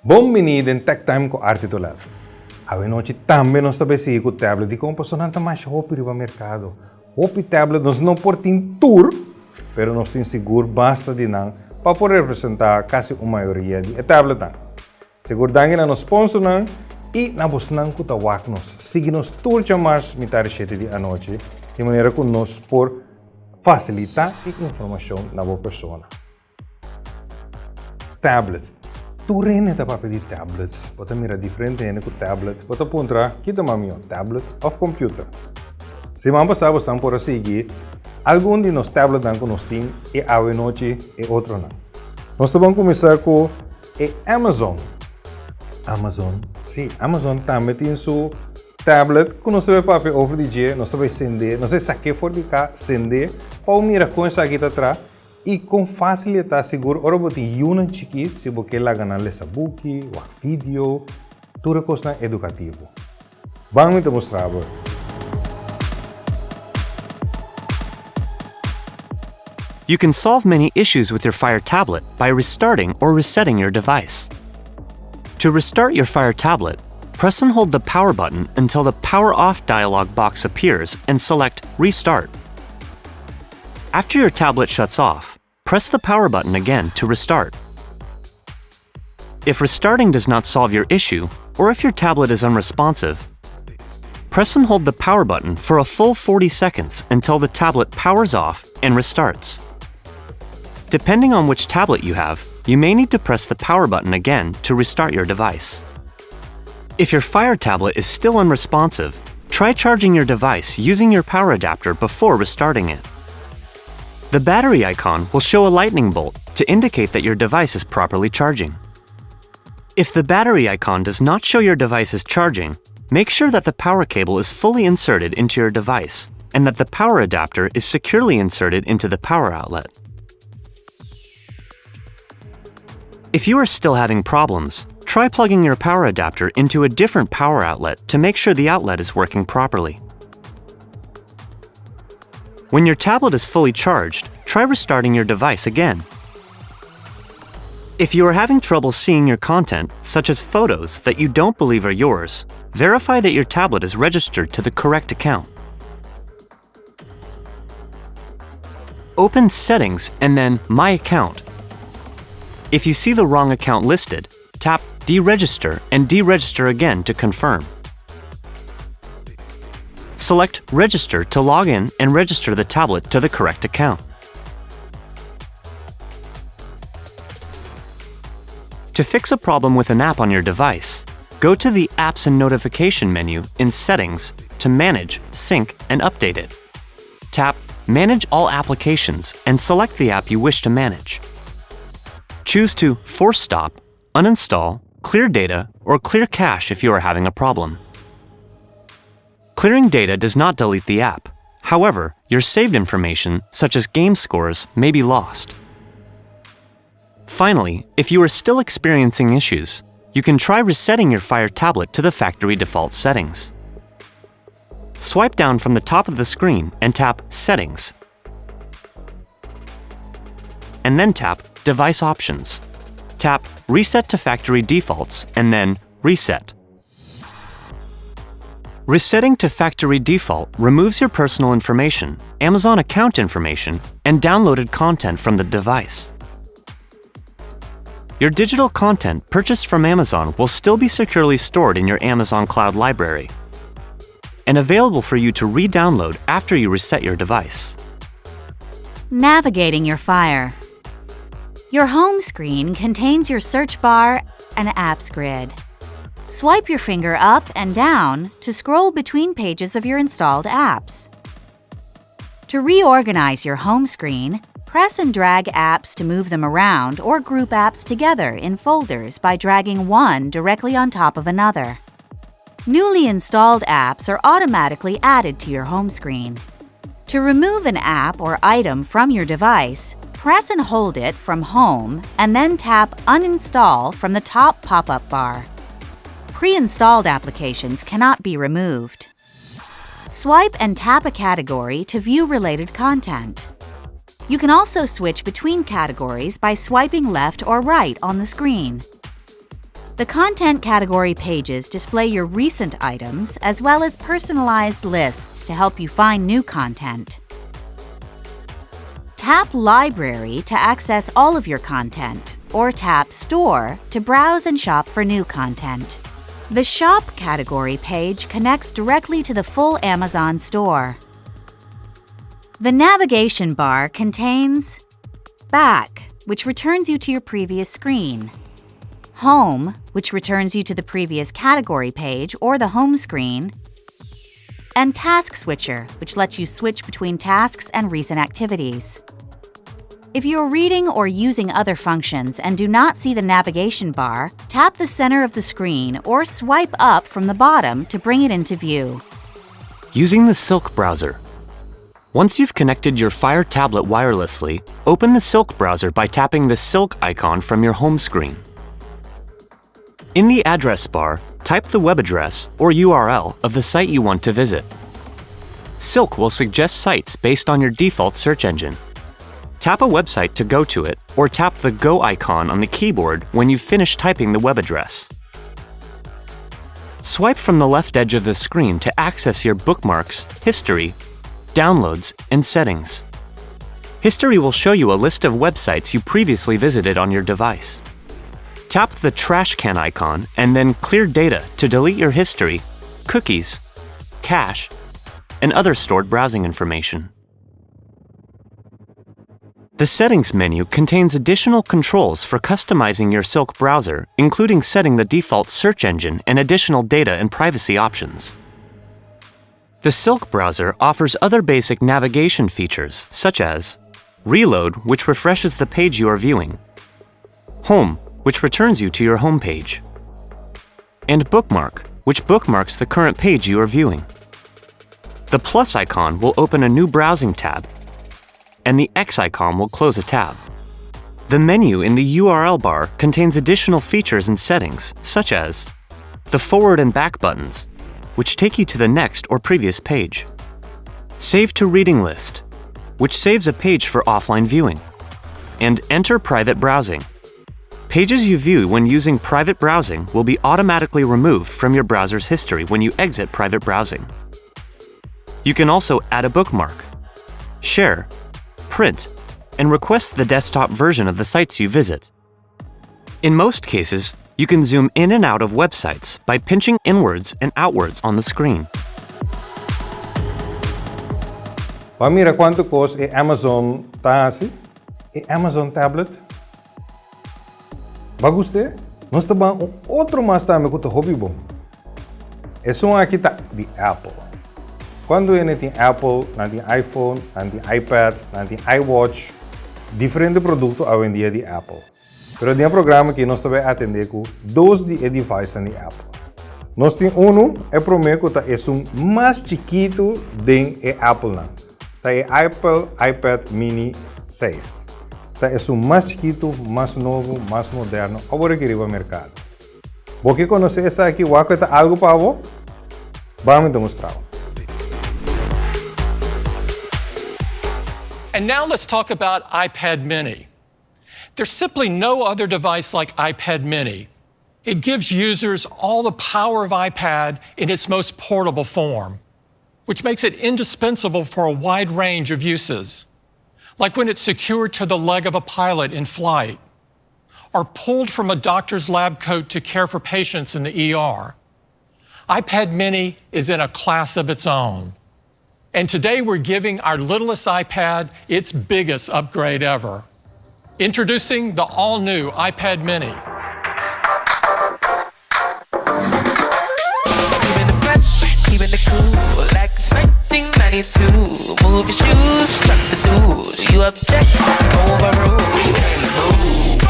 Bon bini den Tech Time ku Arti Tolet. Awe nochi tambe nos ta bay sigui ku tablet dikon pasobra nan ta masha hopi riba merkado. Hopi tablet nos no por tin tur, pero nos tin sigur basta di nan pa por representa kasi un mayoria di e tabletnan. Sigur danki na nos sponsornan i na bosnan ku ta wak nos. Sigui nos tur djamars mitar di shete di anochi di manera ku nos por fasilita e informashon na bo persona. Tablets. Tur hende ta papia di tablets. Bo ta mira diferente hende ku tablet. Bo ta puntra, ki ta mas mihó, tablet òf computer? Siman pasá bosnan por a sigui algun di nos tabletnan ku nos tin i awe nochi e otronan. Nos ta ban kuminsá ku e Amazon. Amazon? Sí, Amazon tambe tin su tablet ku nos ta bai papia over di dje. Nos ta bai sendé, nos ta bai sak'é for di ka, sendé, pa bo mira kon esaki ta traha. I kon fásil e ta sigur ora bo tin yunan chikí si bo ke laga nan lesa buki, wak video, tur e kosnan edukativo. Ban mi ta mustra bo. You can solve many issues with your Fire tablet by restarting or resetting your device. To restart your Fire tablet, press and hold the power button until the Power Off dialog box appears and select Restart. After your tablet shuts off, press the power button again to restart. If restarting does not solve your issue, or if your tablet is unresponsive, press and hold the power button for a full 40 seconds until the tablet powers off and restarts. Depending on which tablet you have, you may need to press the power button again to restart your device. If your Fire tablet is still unresponsive, try charging your device using your power adapter before restarting it. The battery icon will show a lightning bolt to indicate that your device is properly charging. If the battery icon does not show your device is charging, make sure that the power cable is fully inserted into your device and that the power adapter is securely inserted into the power outlet. If you are still having problems, try plugging your power adapter into a different power outlet to make sure the outlet is working properly. When your tablet is fully charged, try restarting your device again. If you are having trouble seeing your content, such as photos that you don't believe are yours, verify that your tablet is registered to the correct account. Open Settings and then My Account. If you see the wrong account listed, tap Deregister and deregister again to confirm. Select Register to log in and register the tablet to the correct account. To fix a problem with an app on your device, go to the Apps and Notification menu in Settings to manage, sync, and update it. Tap Manage All Applications and select the app you wish to manage. Choose to Force Stop, Uninstall, Clear Data, or Clear Cache if you are having a problem. Clearing data does not delete the app. However, your saved information, such as game scores, may be lost. Finally, if you are still experiencing issues, you can try resetting your Fire tablet to the factory default settings. Swipe down from the top of the screen and tap Settings, and then tap Device Options. Tap Reset to Factory Defaults and then Reset. Resetting to factory default removes your personal information, Amazon account information, and downloaded content from the device. Your digital content purchased from Amazon will still be securely stored in your Amazon Cloud Library and available for you to re-download after you reset your device. Navigating your Fire. Your home screen contains your search bar and apps grid. Swipe your finger up and down to scroll between pages of your installed apps. To reorganize your home screen, press and drag apps to move them around or group apps together in folders by dragging one directly on top of another. Newly installed apps are automatically added to your home screen. To remove an app or item from your device, press and hold it from Home and then tap Uninstall from the top pop-up bar. Pre-installed applications cannot be removed. Swipe and tap a category to view related content. You can also switch between categories by swiping left or right on the screen. The content category pages display your recent items as well as personalized lists to help you find new content. Tap Library to access all of your content, or tap Store to browse and shop for new content. The Shop category page connects directly to the full Amazon store. The navigation bar contains Back, which returns you to your previous screen, Home, which returns you to the previous category page or the home screen, and Task Switcher, which lets you switch between tasks and recent activities. If you're reading or using other functions and do not see the navigation bar, tap the center of the screen or swipe up from the bottom to bring it into view. Using the Silk browser. Once you've connected your Fire tablet wirelessly, open the Silk browser by tapping the Silk icon from your home screen. In the address bar, type the web address or URL of the site you want to visit. Silk will suggest sites based on your default search engine. Tap a website to go to it, or tap the Go icon on the keyboard when you've finished typing the web address. Swipe from the left edge of the screen to access your bookmarks, history, downloads, and settings. History will show you a list of websites you previously visited on your device. Tap the trash can icon and then Clear Data to delete your history, cookies, cache, and other stored browsing information. The Settings menu contains additional controls for customizing your Silk browser, including setting the default search engine and additional data and privacy options. The Silk browser offers other basic navigation features, such as Reload, which refreshes the page you are viewing, Home, which returns you to your home page, and Bookmark, which bookmarks the current page you are viewing. The plus icon will open a new browsing tab, and the X icon will close a tab. The menu in the URL bar contains additional features and settings, such as the forward and back buttons, which take you to the next or previous page. Save to Reading List, which saves a page for offline viewing, and Enter Private Browsing. Pages you view when using private browsing will be automatically removed from your browser's history when you exit private browsing. You can also add a bookmark, share, print, and request the desktop version of the sites you visit. In most cases, you can zoom in and out of websites by pinching inwards and outwards on the screen. Ban mira kuantu kos e Amazon ta hasi, e Amazon tablet. Bo a gust'é? Nos ta ban un otro mas tambe ku ta hopi bon. Esun aki ta di Apple. Kuantu hende tin Apple, nan tin iPhone, nan tin iPad, nan tin iWatch, diferente produkto awendia di Apple. Pero den e programa aki nos ta bai atendé ku dos di e devicenan di Apple. Nos tin unu, e promé ku ta esun mas chikitu den e Applenan. Ta e Apple iPad Mini seis. Ta esun mas chikitu, mas nobo, mas moderno awor aki riba merkado. Bo ke konosé esaki wak ku e ta algu pa bo? Ban mi ta mustra bo. And now let's talk about iPad Mini. There's simply no other device like iPad Mini. It gives users all the power of iPad in its most portable form, which makes it indispensable for a wide range of uses, like when it's secured to the leg of a pilot in flight or pulled from a doctor's lab coat to care for patients in the ER. iPad Mini is in a class of its own. And today we're giving our littlest iPad its biggest upgrade ever. Introducing the all-new iPad Mini. Keeping it fresh, keeping it cool, like it's 1992. Move your shoes, chuck the dudes. You object, overrule. We came to move.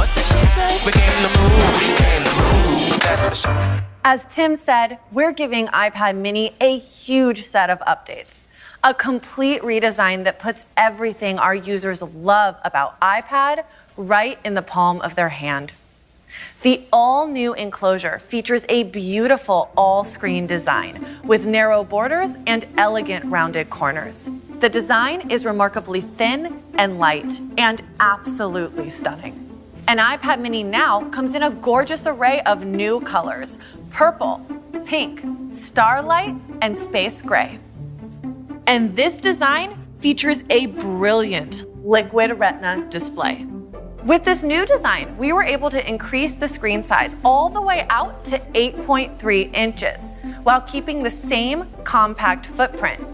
What did she say? We came to move. We came to move. That's for sure. As Tim said, we're giving iPad Mini a huge set of updates. A complete redesign that puts everything our users love about iPad right in the palm of their hand. The all-new enclosure features a beautiful all-screen design with narrow borders and elegant rounded corners. The design is remarkably thin and light and absolutely stunning. And iPad mini now comes in a gorgeous array of new colors: purple, pink, starlight, and space gray. And this design features a brilliant Liquid Retina display. With this new design, we were able to increase the screen size all the way out to 8.3 inches while keeping the same compact footprint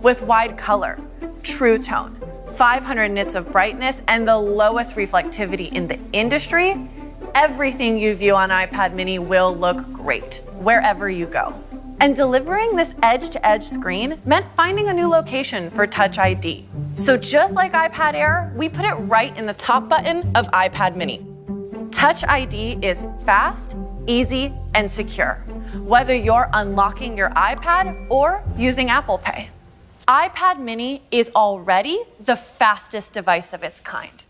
with wide color, True Tone, 500 nits of brightness, and the lowest reflectivity in the industry. Everything you view on iPad mini will look great wherever you go. And delivering this edge to edge screen meant finding a new location for Touch ID. So just like iPad Air, we put it right in the top button of iPad mini. Touch ID is fast, easy, and secure, whether you're unlocking your iPad or using Apple Pay. iPad mini is already the fastest device of its kind.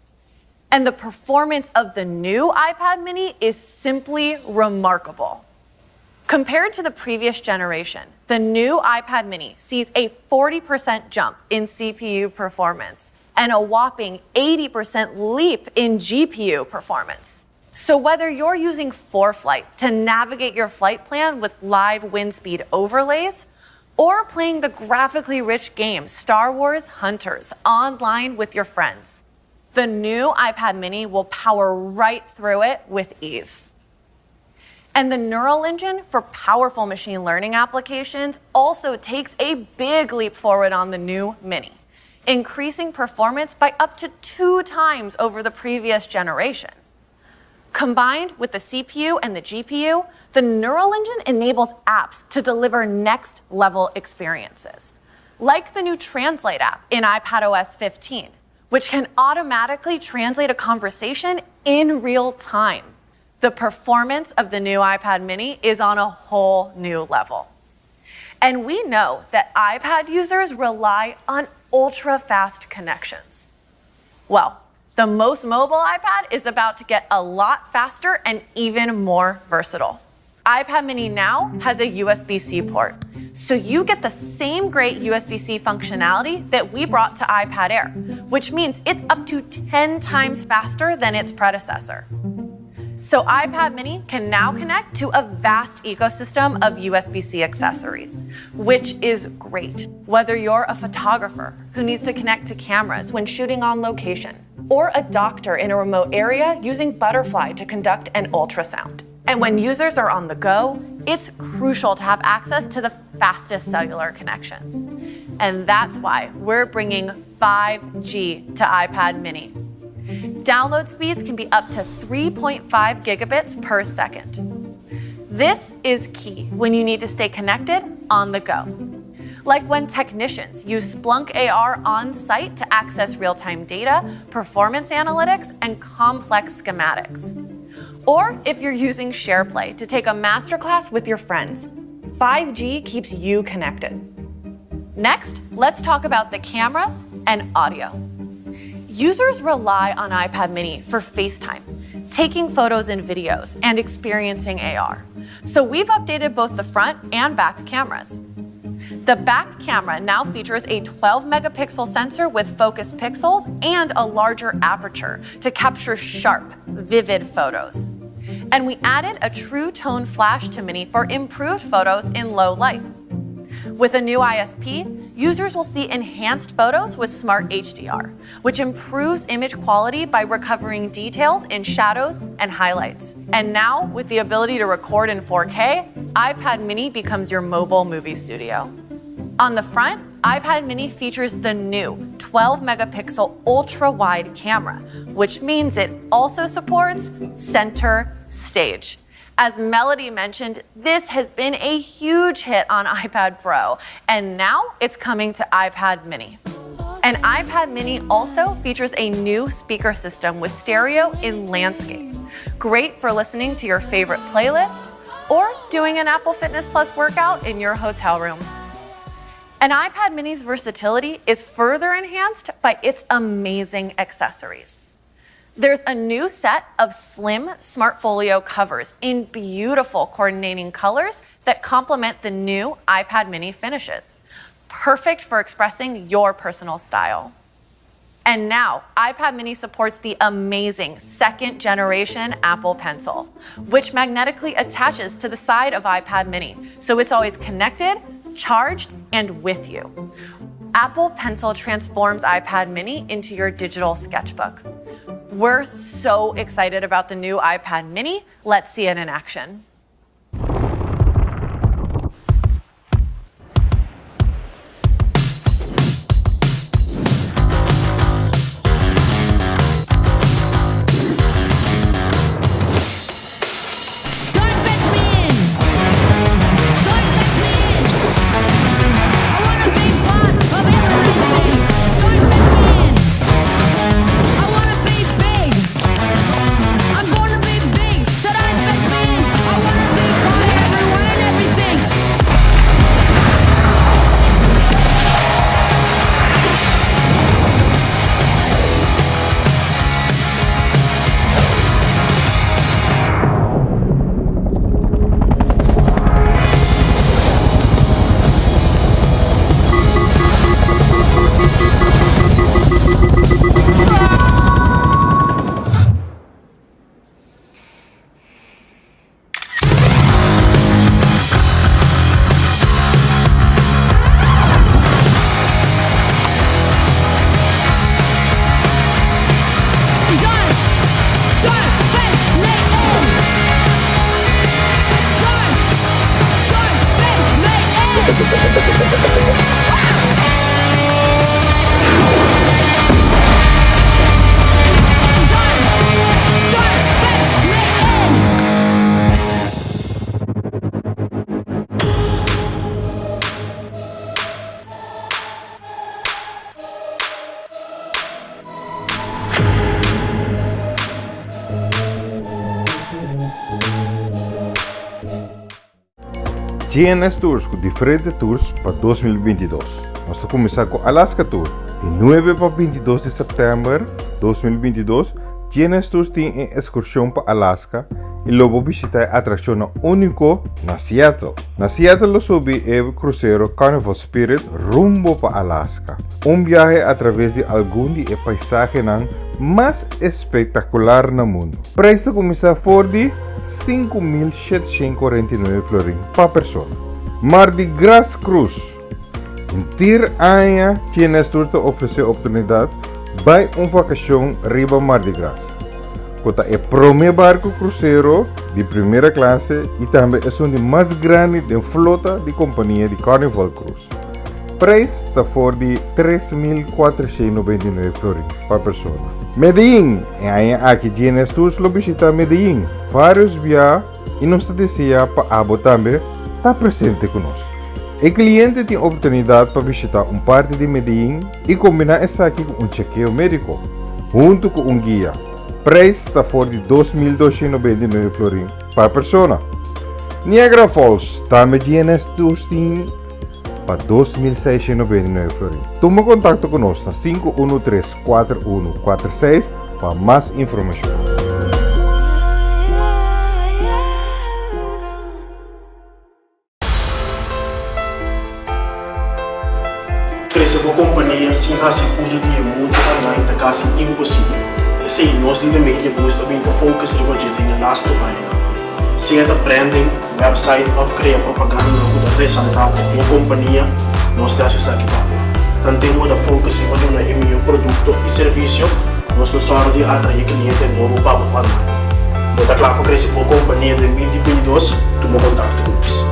And the performance of the new iPad mini is simply remarkable. Compared to the previous generation, the new iPad mini sees a 40% jump in CPU performance and a whopping 80% leap in GPU performance. So whether you're using ForeFlight to navigate your flight plan with live wind speed overlays, or playing the graphically rich game Star Wars Hunters online with your friends, the new iPad mini will power right through it with ease. And the Neural Engine for powerful machine learning applications also takes a big leap forward on the new Mini, increasing performance by up to 2 times over the previous generation. Combined with the CPU and the GPU, the Neural Engine enables apps to deliver next level experiences, like the new Translate app in iPadOS 15, which can automatically translate a conversation in real time. The performance of the new iPad mini is on a whole new level. And we know that iPad users rely on ultra fast connections. Well, the most mobile iPad is about to get a lot faster and even more versatile. iPad mini now has a USB C port, so you get the same great USB C functionality that we brought to iPad Air, which means it's up to 10 times faster than its predecessor. So iPad mini can now connect to a vast ecosystem of USB C accessories, which is great. Whether you're a photographer who needs to connect to cameras when shooting on location, or a doctor in a remote area using Butterfly to conduct an ultrasound. And when users are on the go, it's crucial to have access to the fastest cellular connections. And that's why we're bringing 5G to iPad mini. Download speeds can be up to 3.5 gigabits per second. This is key when you need to stay connected on the go. Like when technicians use Splunk AR on site to access real time data, performance analytics, and complex schematics. Or if you're using SharePlay to take a masterclass with your friends. 5G keeps you connected. Next, let's talk about the cameras and audio. Users rely on iPad mini for FaceTime, taking photos and videos, and experiencing AR. So we've updated both the front and back cameras. The back camera now features a 12 megapixel sensor with focus pixels and a larger aperture to capture sharp, vivid photos. And we added a True Tone flash to Mini for improved photos in low light. With a new ISP, users will see enhanced photos with Smart HDR, which improves image quality by recovering details in shadows and highlights. And now, with the ability to record in 4K, iPad mini becomes your mobile movie studio. On the front, iPad mini features the new 12 megapixel ultra wide camera, which means it also supports center stage. As Melody mentioned, this has been a huge hit on iPad Pro, and now it's coming to iPad mini. And iPad mini also features a new speaker system with stereo in landscape. Great for listening to your favorite playlist or doing an Apple Fitness Plus workout in your hotel room. And iPad mini's versatility is further enhanced by its amazing accessories. There's a new set of slim Smartfolio covers in beautiful coordinating colors that complement the new iPad mini finishes. Perfect for expressing your personal style. And now, iPad mini supports the amazing second generation Apple Pencil, which magnetically attaches to the side of iPad mini, so it's always connected, charged, and with you. Apple Pencil transforms iPad mini into your digital sketchbook. We're so excited about the new iPad mini. Let's see it in action. Don't fetch me in. Don't fetch me in. I wanna be part of everything. Don't fetch me in. I wanna be big. I'm born to be big, so don't fetch me in. I wanna be part of everyone and everything. Don't, don't fetch me in. Don't, don't fetch me in. Don't, don't fetch me in. GNS Tours ku diferente tours pa 2022. Nos ta kuminsá ku Alaska Tour. Di 9 pa 22 di sèptèmber 2022, GNS Tours tin e eskurshon pa Alaska i lo bo bishitá e atrakshonnan úniko na Seattle. Na Seattle lo subi e krusero Carnival Spirit rumbo pa Alaska, un biahe atraves di algun di e paisahenan mas espektakular na mundu. Preis ta kuminsá for di 5.749 florin pa persona. Mardi Gras Cruise. Henter aña TNS Tours ta ofresé oportunidat bai un vakashon riba Mardi Gras, ku ta e promé barku krusero di primera klase i tambe esun di mas grandi den flota di kompania di Carnival Cruise. Preis ta for di 3.499 florin pa persona. Medellin, E aña aki GNS Tours lo bishita Medellin varios bia i nos ta desea pa abo tambe ta presente ku nos. E kliente tin oportunidat pa bishita un parti di Medellin i kombiná esaki ku un chekeo médiko, huntu ku un guia. Preis ta for di 2.299 florin pa persona. Niagara Falls, tambe GNS Tours tin pa 2.699 florin. Tuma kontakto ku nos na 513 4146 pa mas informashon. Krese bo kompania sin hasi uso di e mundu online ta kasi imposibel. Esei nos di The Media Boost a bin ta focus riba dje den e lastu añanan. Sea ta branding, website of krea propagandanan ku ta resaltá bo kompania, nos ta hasi esaki pa bo. Tanten bo ta focus riba duna e mihó produkto i servisio, nos lo sòru di atraé kliente nobo pa bo online. Bo ta kla pa krese bo kompania den 2022? Tuma kontakto ku nos.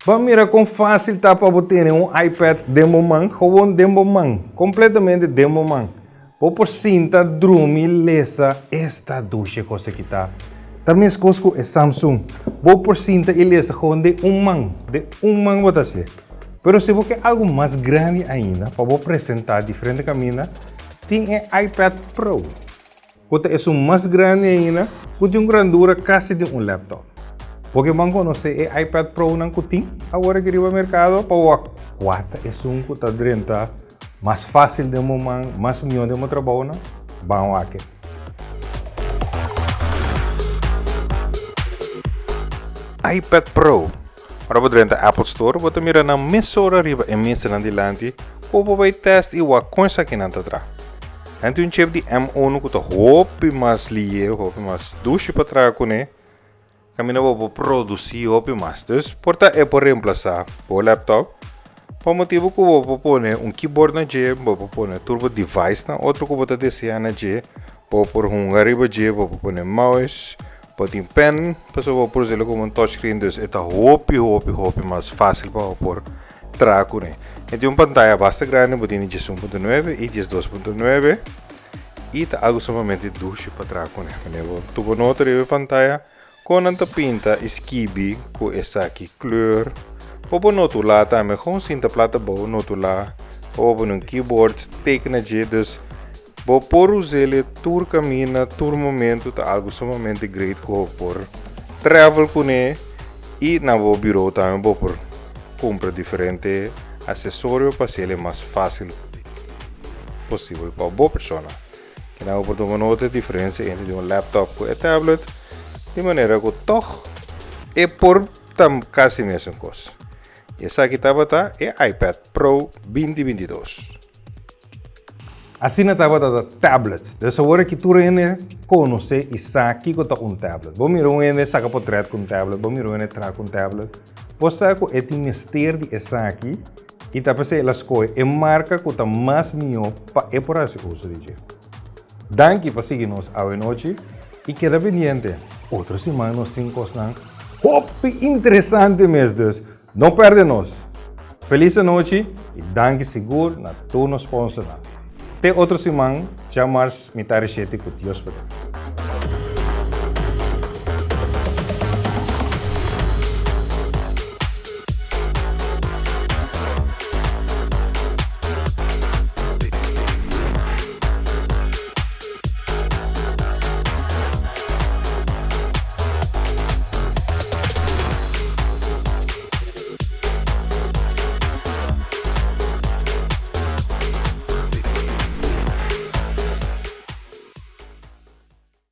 Bo a mira kon fásil ta pa bo tene un iPad den bo man? Gewoon den bo man, kompletamente den bo man. Bo por sinta, drumi, lesa, esta dushi e kos aki ta. Ta meskos ku e Samsung. Bo por sinta i lesa gewoon den un man, den un man bo ta hasié. Pero si bo ke algu mas grandi ainda pa bo presentá diferente kaminda, tin e iPad Pro. Ku ta esun mas grandi ainda ku tin un grandura kasi di un laptop. Bo ke ban konosé e iPad Pro-nan ku tin awor aki riba merkado pa wak kua ta esun ku ta drenta mas fásil den bo man, mas mihó den bo trabounan? Ban wak e. iPad Pro. Ora bo drenta Apple Store, bo ta mira nan mesora riba e mesanan dilanti ku bo por bai test i wak kon esakinan ta traha. Nan tin un chip di M1 ku ta hopi mas lihe, hopi mas dushi pa traha kuné. Kaminda bo por produsí hopi mas. Dus por ta e por remplasá bo laptop pa motibu ku bo por pone un keyboard na dje, bo por pone tur bo device nan otro ku bo ta deseá na dje, bo por hunga riba dje, bo por pone mouse, bo tin pen, pasobra bo por us'é komo un touchscreen, dus e ta hopi hopi hopi mas fásil pa bo por traha kuné. E tin un pantaya basta grandi, bo tin di 11.9 i 12.9 i ta algu sumamente dushi pa traha kuné. Wanneer bo tuba nota riba e pantaya, kon nan ta pinta i skibi ku esaki kleur. Bo por notulá tambe, gewoon sinta plat abou notulá, òf bo pone un keyboard, tekena dje, dus bo por us'é tur kaminda, tur momento, ta algu sumamente great ku bo por travel kuné i na bo biro tambe bo por kumpra diferente asesorio pa hasiel mas fásil posibel pa bo persona. Kina bo por tuma nota e diferensia entre di un laptop ku e tablet, di manera ku tòg e por ta kasi mesun kos. Esaki tabata e iPad Pro 2022. Asina tabata ta tablet. Dus awor aki tur hende konosé i sa kiko ta un tablet. Bo mira un hende saka potret ku un tablet, bo mira un hende traha ku un tablet. Bo sa ku e tin mester di esaki i ta p'esei el a skohe e marka ku ta mas mihó pa e por hasi uso di dje. Danki pa sigui nos awe nochi i keda pendiente. Otro siman nos tin kosnan hopi interesante mes dus no perde nos. Felis anochi i danki sigur na tur nos sponsornan. Te otro siman, djamars mitad di shete ku Dios por.